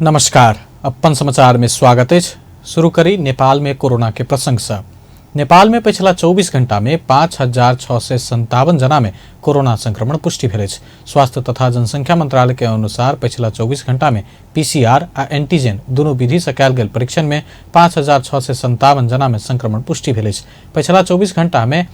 नमस्कार, अपन समाचार में स्वागत अछि। शुरू करी नेपाल में कोरोना के प्रसंग से। नेपाल में पिछला 24 घंटा में 5657 जना में कोरोना संक्रमण पुष्टि भेल अछि। स्वास्थ्य तथा जनसंख्या मंत्रालय के अनुसार पिछला 24 घंटा में पीसीआर आ एंटीजन दुनू विधि से कयल गेल परीक्षण में 5657 जना में संक्रमण पुष्टि भेल अछि। पिछला 24 घंटा में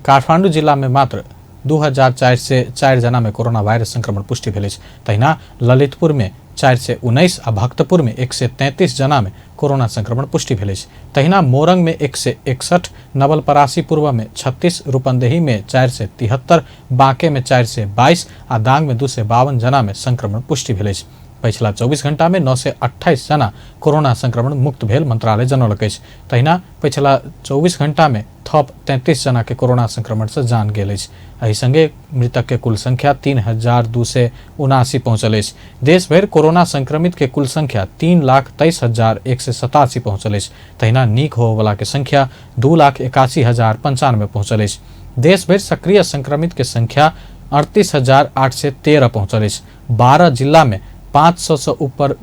काठमांडू जिला में मात्र 2404 जना में कोरोना वायरस संक्रमण पुष्टि भेल अछि। तहिना ललितपुर में 419 आ भक्तपुर में 133 जना में कोरोना संक्रमण पुष्टि भेल अछि। तहिना मोरंग में 161, नवलपरासी पूर्व में 36, रूपंदेही में 473, बांके में 422 आ दांग में 252 जना में संक्रमण पुष्टि भेल अछि। पछिला 24 घंटा में 928 जना कोरोना संक्रमण मुक्त भेल मंत्रालय जनौलक अछि। तहिना पछिला 24 घंटा में थप 33 जना के कोरोना संक्रमण से जान गेल अछि। एहि संगे मृतक के कुल संख्या 3279 पहुंचल अछि। देश भरि कोरोना संक्रमित के कुल संख्या 3,23,187 पहुंचल अछि। तहिना नीक होबयवला के संख्या 2,81,095 पहुंचल अछि। देश भरि सक्रिय संक्रमित के संख्या 38,813 पहुंचल अछि। 12 जिला में 500 से ऊपर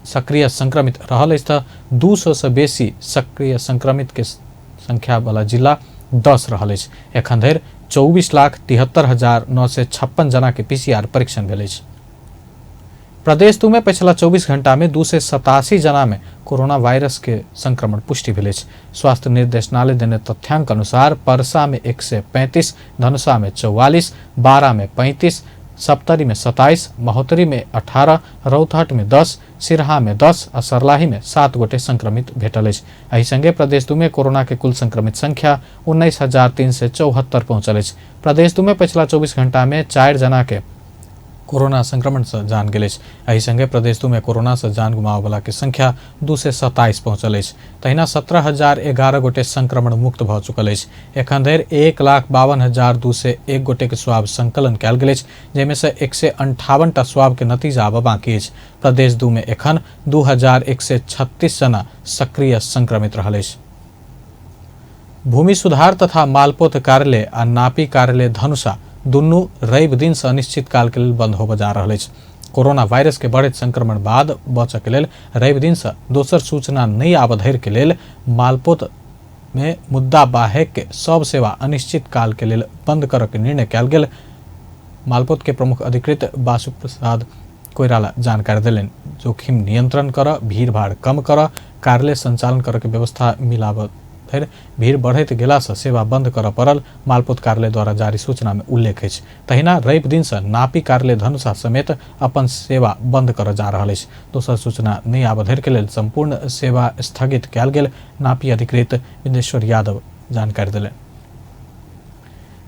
सक्रिय संक्रमित रहल अछि तऽ 200 से बेसी सक्रिय संक्रमित के संख्या वाला जिला 10 रहल अछि। एखन धरि 24,73,956 जना के पीसीआर परीक्षण भेल अछि। प्रदेश 2 में पछिला 24 घंटा में 287 जना में कोरोना वायरस के संक्रमण पुष्टि भेल अछि। स्वास्थ्य निर्देशनालय देने तथ्यांक अनुसार परसा में 135, धनुषा में 44, बारा में 35, सप्तरी में 27, महोत्तरी में 18, रौतहट में 10, सिरहा में 10 आ सर्लाही में 7 गोटे संक्रमित भेटल अछि। एहि संगे प्रदेश 2 में कोरोना के कुल संक्रमित संख्या 19,374 पहुंचल अछि। प्रदेश 2 में पछिला 24 घंटा में 4 जना के कोरोना संक्रमण से जान गेल अछि। एहि संगे प्रदेश 2 में कोरोना से जान गुमाबयवला के संख्या 227 पहुंचल अछि। तहिना 17,011 गोटे संक्रमण मुक्त भऽ चुकल अछि। एखन धरि 1,52,201 गोटे के स्वाब संकलन कयल गेल अछि, जाहिमे से 158 टा स्वाब के नतीजा आबऽ बाकी अछि। प्रदेश 2 में एखन 2136 जना सक्रिय संक्रमित रहल अछि। भूमि सुधार तथा मालपोत कार्यालय आ नापी कार्यालय धनुषा दुनू रवि दिन से अनिश्चित काल के लेल बंद होबय जा रहल अछि। कोरोना वायरस के बढ़ैत संक्रमण बाद बचऽ के लेल रवि दिन से दोसर सूचना नहि आबऽ धरि के लेल मालपोत में मुद्दा बाहेक के सब सेवा अनिश्चित काल के लेल बंद करऽ के निर्णय कयल गेल मालपोत के प्रमुख अधिकृत बासु प्रसाद कोइराला जानकारी देलनि। जोखिम नियंत्रण करऽ, भीड़ भाड़ कम करऽ, कार्यालय संचालन करऽ के व्यवस्था मिलाबऽ धरि भीड़ बढ़ैत गेला से सेवा बंद करऽ पड़ल मालपोत कार्यालय द्वारा जारी सूचना में उल्लेख अछि। तहिना रवि दिन से नापी कार्यालय धनुषा समेत अपन सेवा बंद करऽ जा रहल अछि। दोसर सूचना नहि आबऽ धरि के लेल संपूर्ण सेवा स्थगित कयल गेल नापी अधिकृत बिंदेश्वर यादव जानकारी देलनि।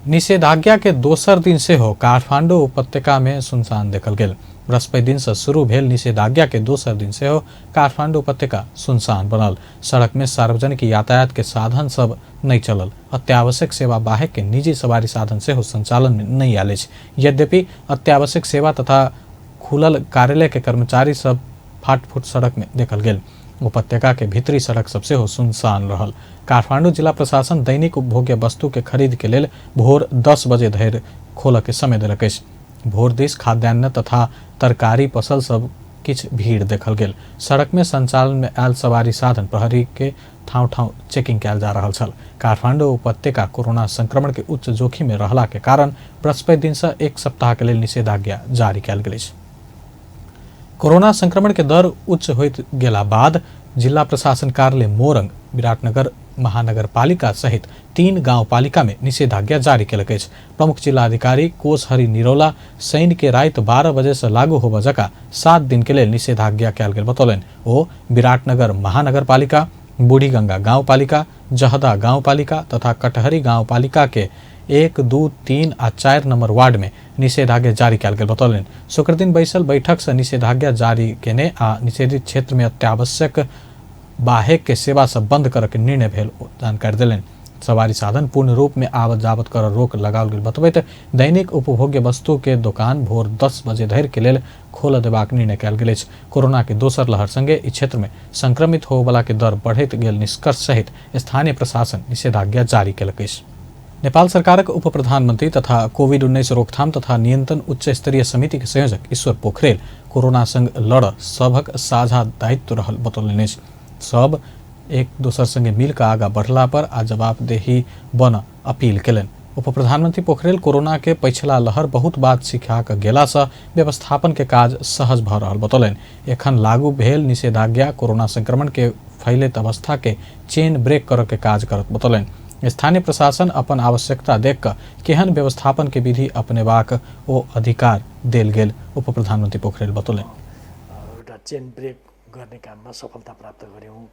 निषेधाज्ञा के दोसर दिन सेहो काठमांडू उपत्यका में सुनसान देखल गेल। बृहस्पति दिन से शुरू भेल निषेधाज्ञा के दोसर दिन सेहो काठमांडू उपत्यका सुनसान बनल। सड़क में सार्वजनिक यातायात के साधन सब नहि चलल। अत्यावश्यक सेवा बाहेक के निजी सवारी साधन सेहो संचालन में नहि आयल अछि। यद्यपि अत्यावश्यक सेवा तथा खुलल कार्यालय के कर्मचारी सब फाटफूट सड़क में देखल गेल। उपत्यका के भीतरी सड़क सब सेहो सुनसान रहल। काठमांडू जिला प्रशासन दैनिक उपभोग्य वस्तु के खरीद के लेल भोर 10 बजे धरि खोलऽ के समय देलक अछि। भोर दिस खाद्यान्न तथा तरकारी पसल सब किछु भीड़ देखल गेल। सड़क में संचालन में आयल सवारी साधन प्रहरी के ठाउँ ठाउँ चेकिंग कयल जा रहल छल। काठमांडू उपत्यका कोरोना संक्रमण के उच्च जोखिम में रहला के कारण बृहस्पति दिन से 1 सप्ताह के लेल निषेधाज्ञा जारी कयल गेल अछि। कोरोना संक्रमण के दर उच्च होइत गेला बाद जिला प्रशासन कार्यालय मोरंग, विराटनगर महानगरपालिका सहित 3 गाउँपालिका में निषेधाज्ञा जारी केलक अछि। प्रमुख जिलाधिकारी कोशहरि निरौला शनि के राति 12 बजे से लागू होबय जकाँ 7 दिन के लेल निषेधाज्ञा कयल गेल बतौलनि। ओ विराटनगर महानगरपालिका, बूढ़ीगंगा गाउँपालिका, जहदा गाउँपालिका तथा कटहरी गाउँपालिका के 1, 2, 3 आ 4 नंबर वार्ड में निषेधाज्ञा जारी कयल गेल बतौलनि। शुक्रदिन बैसल बैठक से निषेधाज्ञा जारी केने आ निषेधित क्षेत्र में अत्यावश्यक बाहेक के सेवा सब बंद करऽ के निर्णय भेल जानकारी देलनि। सवारी साधन पूर्ण रूप में आवत जावत कर रोक लगाओल गेल बतबैत दैनिक उपभोग्य वस्तु के दोकान भोर 10 बजे धरि के लेल खोलऽ देबाक निर्णय कयल गेल अछि। कोरोना के दोसर लहर संगे ई क्षेत्र में संक्रमित होबयवला के दर बढ़ैत गेल निष्कर्ष सहित स्थानीय प्रशासन निषेधाज्ञा जारी केलक अछि। नेपाल सरकारक उप प्रधानमंत्री तथा कोविड-19 रोकथाम तथा नियंत्रण उच्च स्तरीय समिति के संयोजक ईश्वर पोखरेल कोरोना संग लड़ सभक साझा दायित्व रहल बतौलनि अछि। सब एक दोसर संगे मिल कऽ आगा बढ़ला पर आ जवाबदेही बन अपील केलनि। उप प्रधानमंत्री पोखरेल कोरोना के पछिला लहर बहुत बात सिखा कऽ गेला सँ व्यवस्थापन के काज सहज भऽ रहल बतौलनि। एखन लागू भेल निषेधाज्ञा कोरोना संक्रमण के फैलैत अवस्था के चेन ब्रेक करऽ के काज करत बतौलनि। स्थानीय प्रशासन अपन आवश्यकता देख कऽ केहन व्यवस्थापन के विधि अपनेबाक ओ अधिकार देल गेल उप प्रधानमंत्री पोखरेल बतौलनि। एउटा चेन ब्रेक गर्ने काममा सफलता प्राप्त गऱ्यौँ।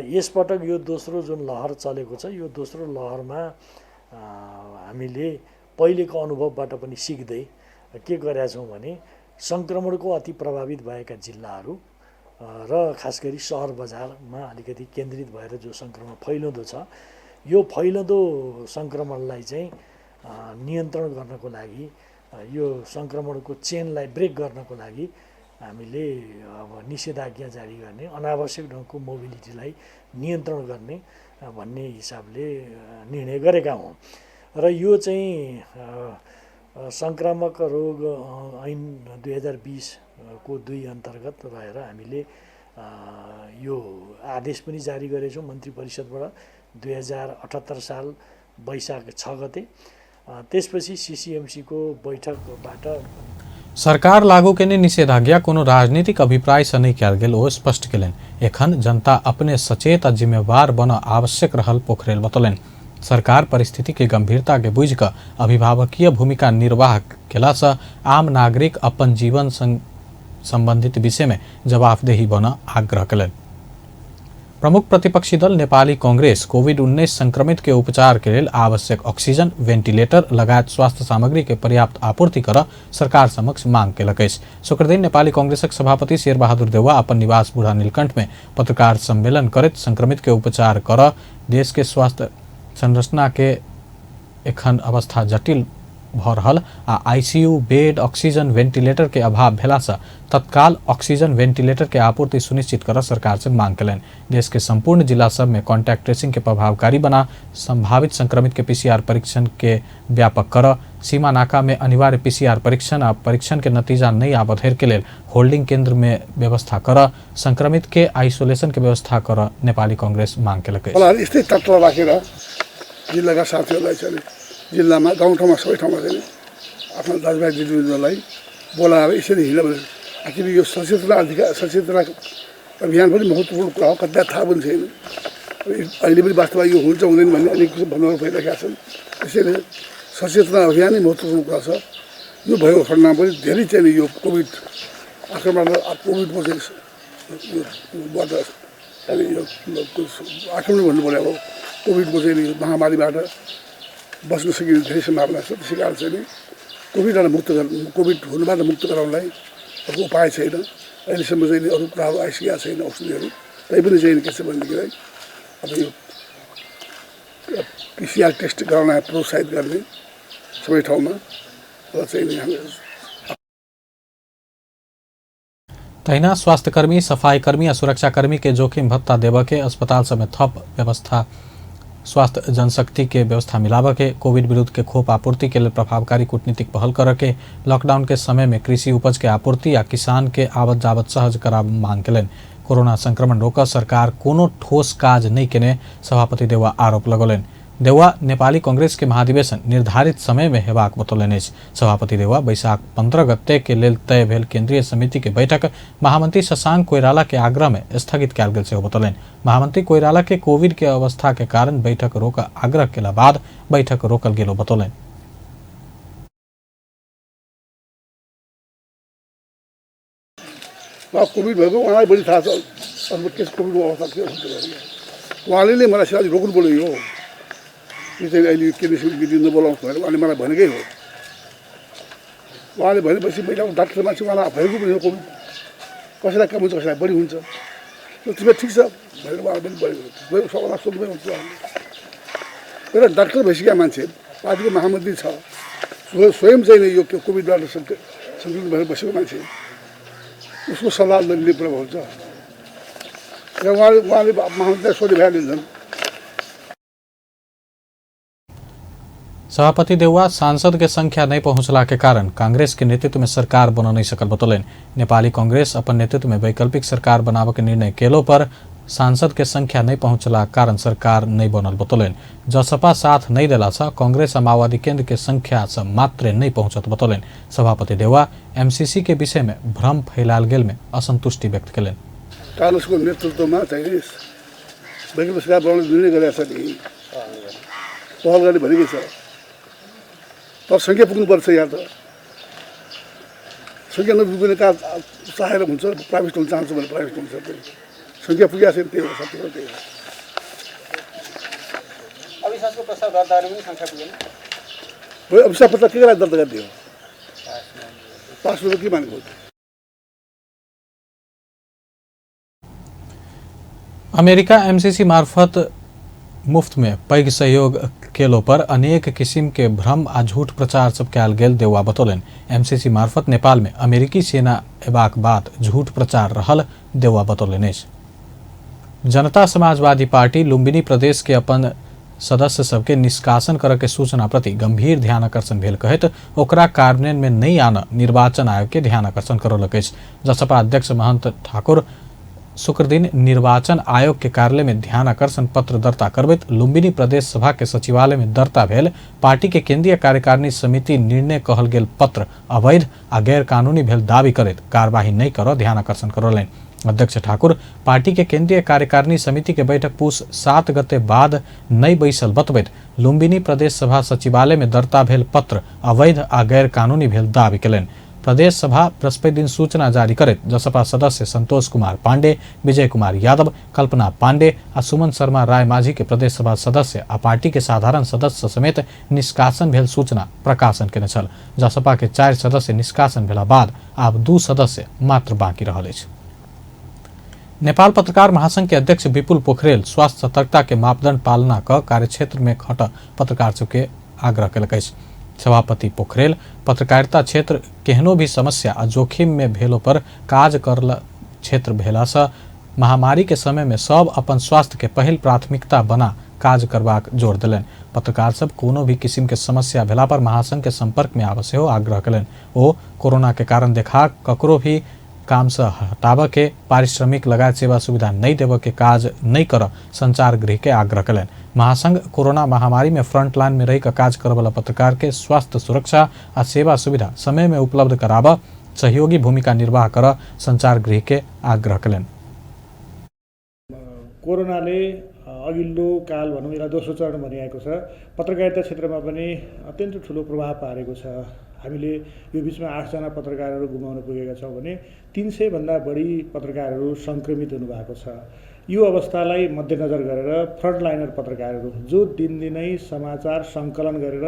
यसपटक यो दोस्रो जुन लहर चलेको छ, यो दोस्रो लहरमा हामीले पहिलेको अनुभवबाट पनि सिक्दै के गरेका छौँ भने सङ्क्रमणको अति प्रभावित भएका जिल्लाहरू र खास गरी सहर बजारमा अलिकति केन्द्रित भएर जो सङ्क्रमण फैलिँदो छ, यो फैलिँदो सङ्क्रमणलाई चाहिँ नियन्त्रण गर्नको लागि, यो सङ्क्रमणको चेनलाई ब्रेक गर्नको लागि हामीले अब निषेधाज्ञा जारी गर्ने, अनावश्यक ढङ्गको मोबिलिटीलाई नियन्त्रण गर्ने भन्ने हिसाबले निर्णय गरेका हौँ। र यो चाहिँ सङ्क्रामक रोग ऐन 2020 को 2 अन्तर्गत रहेर हामीले यो आदेश पनि जारी गरेछौँ मन्त्री परिषदबाट 2078 साल वैशाख 6 गते। त्यसपछि सीसीएमसी को बैठकबाट सरकार लागू केने निषेधाज्ञा कोनो राजनीतिक अभिप्राय से नहि कयल गेल ओ स्पष्ट केलनि। एखन जनता अपने सचेत आ जिम्मेवार बन आवश्यक रहल पोखरेल बतौलनि। सरकार परिस्थिति के गंभीरता के बुझि कऽ अभिभावकीय भूमिका निर्वाह केला सँ आम नागरिक अपन जीवन संग संबंधित विषय में जवाबदेही बन आग्रह केलनि। प्रमुख प्रतिपक्षी दल नेपाली कांग्रेस कोविड-19 संक्रमित के उपचार के लेल आवश्यक ऑक्सीजन, वेंटिलेटर लगायत स्वास्थ्य सामग्री के पर्याप्त आपूर्ति कर सरकार समक्ष मांग केलक अछि। शुक्रदिन नेपाली कांग्रेसक सभापति शेरबहादुर देउवा अपन निवास बूढ़ा नीलकंठ में पत्रकार सम्मेलन करैत संक्रमित के उपचार कर देश के स्वास्थ्य संरचना के एखन अवस्था जटिल भऽ रहल आ आईसीयू बेड, ऑक्सीजन, वेंटिलेटर के अभाव भेला सँ तत्काल ऑक्सीजन, वेंटिलेटर के आपूर्ति सुनिश्चित कर सरकार से मांग केलनि। देश के संपूर्ण जिला सब में कॉन्टैक्ट ट्रेसिंग के प्रभावकारी बना संभावित संक्रमित के पीसीआर परीक्षण के व्यापक कर, सीमा नाका में अनिवार्य पीसीआर परीक्षण आ परीक्षण के नतीजा नहीं आबऽ धरि के लेल होल्डिंग केंद्र में व्यवस्था कर, संक्रमित के आइसोलेशन के व्यवस्था कर नेपाली कांग्रेस मांग केलक अछि। यस्तै तत्त्व राखेर जिल्लाका साथीहरूलाई चाहिँ जिल्लामा गाउँठाउँमा सबै ठाउँमा चाहिँ आफ्नो दाजुभाइ दिदीबहिनीहरूलाई बोलाएर यसरी हिँड्न भने आखिर यो सचेतना अधिकार सचेतना अभियान पनि महत्त्वपूर्ण कुरा हो, कतिलाई थाहा पनि छैन। अहिले पनि वास्तवमा यो हुन्छ हुँदैन भन्ने अनेक किसिम भ्रमहरू भइरहेका छन्। त्यसैले सचेतना अभियानै महत्त्वपूर्ण कुरा छ। यो भएको खण्डमा पनि धेरै चाहिँ यो कोभिड आक्रमण, कोभिडको चाहिँ योबाट यो आक्रमण भन्नु पऱ्यो, अब कोभिडको चाहिँ महामारीबाट बस्न सकिने धेरै सम्भावना छ। त्यसै कारण चाहिँ कोभिडबाट मुक्त कोभिड हुनुबाट मुक्त गराउनलाई अर्को उपाय छैन। अहिलेसम्म चाहिँ अरू कुराहरू आइसकेका छैन, औषधिहरू, तैपनि चाहिँ के छ भनेदेखिलाई अब यो पिसिआर टेस्ट गराउन प्रोत्साहित गर्ने सबै ठाउँमा र चाहिँ हामी। तहिना स्वास्थ्यकर्मी, सफाईकर्मी आ सुरक्षाकर्मी के जोखिम भत्ता देबऽ के, अस्पताल सब में थप व्यवस्था स्वास्थ्य जनशक्ति के व्यवस्था मिलाबऽ के, कोविड विरुद्ध के खोप आपूर्ति के लेल प्रभावकारी कूटनीतिक पहल करऽ के, लॉकडाउन के समय में कृषि उपज के आपूर्ति आ किसान के आवत जावत सहज कराब मांग केलनि। कोरोना संक्रमण रोकऽ सरकार कोनो ठोस काज नहि केने सभापति देउवा आरोप लगौलनि। देउवा नेपाली कांग्रेस के महाधिवेशन निर्धारित समय में हेबाक बतौलनि अछि। सभापति देउवा वैशाख 15 गते के लेल तय भेल केंद्रीय समिति के बैठक महामंत्री शशांक कोइराला के आग्रह में स्थगित कयल गेल सेहो बतौलनि। महामंत्री कोइराला के कोविड के अवस्था के कारण बैठक रोक आग्रह केला बाद बैठक रोकल गेल बतौलनि। कोभिड भएको उहाँलाई बढी थाहा छ, अब के कोभिडको अवस्था के हुन्छ भनेर उहाँले नै मलाई सिधा रोक्नु पऱ्यो। यो चाहिँ अहिले केन्द्रीय समिति नबोलाउनुहोस् भनेर उहाँले मलाई भनेकै हो। उहाँले भनेपछि मैले अब डाक्टर मान्छे उहाँलाई भएको पनि हो कोभिड, कसैलाई कम हुन्छ कसैलाई बढी हुन्छ, त्यसमा ठिक छ भनेर उहाँले पनि भनेको सबैलाई सोध्दै हुन्छ। तर डाक्टर भइसकेका मान्छे, पार्टीको महामन्त्री छ, स्वयं चाहिँ यो कोभिडबाट सङ्क्रमित भएर बसेको मान्छे, उसको सल्लाह नलिने कुरा हुन्छ। र उहाँले महामन्त्रीलाई सोधे भइहाल्यो। सभापति देउवा सांसद के संख्या नहीं पहुंचला के कारण कांग्रेस के नेतृत्व में सरकार बन नहीं सकल बतौलनि। नेपाली कांग्रेस अपन नेतृत्व में वैकल्पिक सरकार बनाबऽ के निर्णय केलो पर सांसद के संख्या नहीं पहुंचला कारण सरकार नहीं बनल बतौलनि। जसपा साथ नहीं देला से कांग्रेस आ माओवादी केंद्र के संख्या से मात्रे नहीं पहुंचत बतौलनि। सभापति देउवा एमसीसी के विषय में भ्रम फैलाल गेल में असंतुष्टि व्यक्त केलनि। कांग्रेसको नेतृत्वमा चाहिँ वैकल्पिक सरकार बनाउने निर्णय गरेको छ नि, पहल गर्ने भनेकै छ, तर सङ्ख्या पुग्नुपर्छ। यहाँ त सङ्ख्या नपुग्ने कहाँ चाहेर हुन्छ, प्राइभेट हुन चाहन्छ भने प्राइभेट हुन्छ, सङ्ख्या पुगेको छैन, त्यही हो सत्य हो, त्यही हो। अविश्वासको प्रस्ताव दर्ता गरे पनि सङ्ख्या पुगेन। अविश्वास प्रस्ताव के लागि दर्ता गर्ने हो? पास हुनु के मानेको? अमेरिका एमसीसी मार्फत मुफ्त में पैघ सहयोग केलो पर अनेक किसिम के भ्रम आ झूठ प्रचार सब कयल गेल देउवा बतौलनि। एमसीसी मार्फत नेपाल में अमेरिकी सेना एबाक बात झूठ प्रचार रहल देउवा बतौलनि अछि। जनता समाजवादी पार्टी लुम्बिनी प्रदेश के अपन सदस्य सबके निष्कासन करऽ के सूचना प्रति गंभीर ध्यान आकर्षण भेल कहैत ओकरा कार्यान्वयन में नहीं आन निर्वाचन आयोग के ध्यान आकर्षण करौलक अछि। जसपा अध्यक्ष महंत ठाकुर शुक्रदिन निर्वाचन आयोग के कार्यालय में ध्यान आकर्षण पत्र दर्ता करबैत लुम्बिनी प्रदेश सभा के सचिवालय में दर्ता भेल पार्टी के केंद्रीय कार्यकारिणी समिति निर्णय कहल गेल पत्र अवैध आ गैरकानूनी भेल दावी करैत कार्यवाही नहीं करऽ ध्यान आकर्षण करौलनि। अध्यक्ष ठाकुर पार्टी के केंद्रीय कार्यकारिणी समिति के बैठक पुस 7 गते बाद नहीं बैसल बतबैत लुम्बिनी प्रदेश सभा सचिवालय में दर्ता भेल पत्र अवैध आ गैरकानूनी भेल दावी केलनि। प्रदेश सभा बृहस्पति दिन सूचना जारी करैत जसपा सदस्य संतोष कुमार पांडे, विजय कुमार यादव, कल्पना पांडे आ सुमन शर्मा राय माझी के प्रदेश सभा सदस्य आ पार्टी के साधारण सदस्य समेत निष्कासन भेल सूचना प्रकाशन केने छल। जसपा के 4 सदस्य निष्कासन भेला बाद आब 2 सदस्य मात्र बाकी रहल अछि। नेपाल पत्रकार महासंघ के अध्यक्ष विपुल पोखरेल स्वास्थ्य सतर्कता के मापदंड पालना क कार्यक्षेत्र में खट पत्रकार सबके आग्रह केलक अछि। सभापति पोखरेल पत्रकारिता क्षेत्र केहनो भी समस्या आ जोखिम में भेलो पर काज करल क्षेत्र भेला से महामारी के समय में सब अपन स्वास्थ्य के पहिल प्राथमिकता बना काज करबाक जोर देलनि। पत्रकार सब कोनो भी किसिम के समस्या भेला पर महासंघ के संपर्क में आबऽ सेहो आग्रह केलनि। ओ कोरोना के कारण देखा ककरो भी काम से हटाबऽ के, पारिश्रमिक लगायत सेवा सुविधा नहीं देबऽ के काज नहीं करऽ संचार गृह के आग्रह केलनि। महासंघ कोरोना महामारी में फ्रंट लाइन में रहि कऽ काज करऽवला पत्रकार के स्वास्थ्य सुरक्षा आ सेवा सुविधा समय में उपलब्ध कराबऽ सहयोगी भूमिका निर्वाह करऽ संचार गृह के आग्रह केलनि। कोरोनाले अघिल्लो काल भनौँ यसलाई दोस्रो चरण भनिएको छ, पत्रकारिता क्षेत्रमा पनि अत्यन्त ठुलो प्रभाव पारेको छ। हामीले यो बिचमा 8 जना पत्रकारहरू गुमाउन पुगेका छौँ भने 300 भन्दा बढी पत्रकारहरू सङ्क्रमित हुनुभएको छ। यो अवस्थालाई मध्यनजर गरेर फ्रन्टलाइनर पत्रकारहरू जो दिनदिनै समाचार सङ्कलन गरेर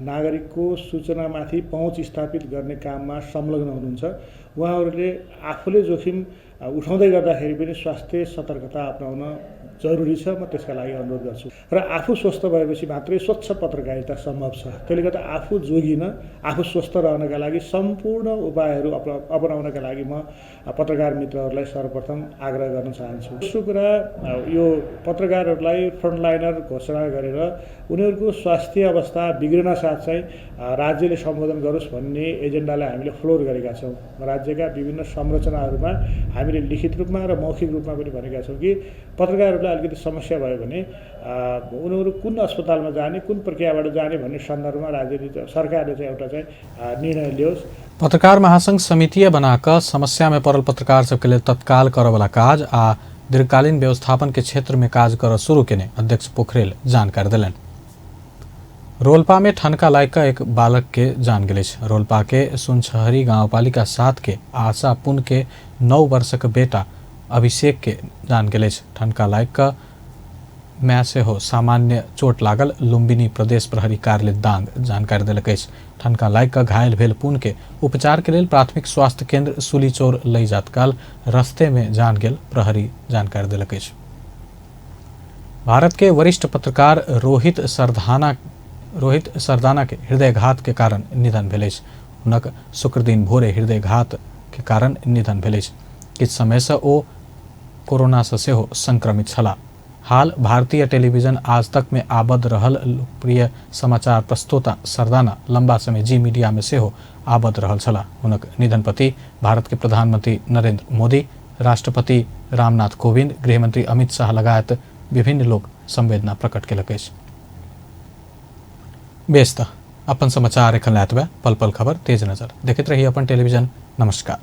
नागरिकको सूचनामाथि पहुँच स्थापित गर्ने काममा संलग्न हुनुहुन्छ, उहाँहरूले आफूले जोखिम उठाउँदै गर्दाखेरि पनि स्वास्थ्य सतर्कता अपनाउन जरुरी छ। म त्यसका लागि अनुरोध गर्छु र आफू स्वस्थ भएपछि मात्रै स्वच्छ पत्रकारिता सम्भव छ। त्यसले गर्दा आफू जोगिन, आफू स्वस्थ रहनका लागि सम्पूर्ण उपायहरू अपनाउनका लागि म पत्रकार मित्रहरूलाई सर्वप्रथम आग्रह गर्न चाहन्छु। दोस्रो कुरा, यो पत्रकारहरूलाई फ्रन्टलाइनर घोषणा गरेर उनीहरूको स्वास्थ्य अवस्था बिग्रिन साथ चाहिँ राज्यले सम्बोधन गरोस् भन्ने एजेन्डालाई हामीले फ्लोर गरेका छौँ। राज्यका विभिन्न संरचनाहरूमा हामीले लिखित रूपमा र मौखिक रूपमा पनि भनेका छौँ कि पत्रकारहरूलाई अलिकति समस्या भयो भने उनीहरू कुन अस्पतालमा जाने, कुन प्रक्रियाबाट जाने भन्ने सन्दर्भमा राज्यले, सरकारले चाहिँ एउटा चाहिँ निर्णय लियोस्। पत्रकार महासंघ समितिय बनाकऽ समस्या में पड़ल पत्रकार सबके लेल तत्काल करऽवला काज आ दीर्घकालीन व्यवस्थापन के क्षेत्र में काज करऽ शुरू केने अध्यक्ष पोखरेल जानकारी देलनि। रोल्पा में ठनका लागि कऽ एक बालक के जान गेल अछि। रोल्पा के सुनछहरी गाउँपालिका 7 के आशा पुन के 9 वर्षक बेटा अभिषेक के जान गेल अछि। ठनका लागि कऽ माय सेहो सामान्य चोट लागल लुम्बिनी प्रदेश प्रहरी कार्यालय दाङ जानकारी देलक अछि। ठनका लागि कऽ घायल भेल पुन के उपचार के लेल प्राथमिक स्वास्थ्य केन्द्र सुलीचौर लई जातकाल रस्ते में जान गेल प्रहरी जानकारी देलक अछि। भारत के वरिष्ठ पत्रकार रोहित सरदाना के हृदयघात के कारण निधन भेल अछि। हुनक शुक्रदिन भोरे हृदयघात के कारण निधन भेल अछि। किछु समय से ओ कोरोना से सेहो संक्रमित छलाह। हाल भारतीय टेलीविजन आज तक में आबद्ध रहल लोकप्रिय समाचार प्रस्तोता सरदाना लंबा समय जी मीडिया में सेहो आबद्ध रहल छलाह। हुनक निधन प्रति भारत के प्रधानमंत्री नरेंद्र मोदी, राष्ट्रपति रामनाथ कोविंद, गृहमंत्री अमित शाह लगायत विभिन्न लोग संवेदना प्रकट केलक अछि। बेस त अपन समाचार एखन एतबे। पल पल खबर तेज नजर देखैत रही अपन टेलीविजन। नमस्कार।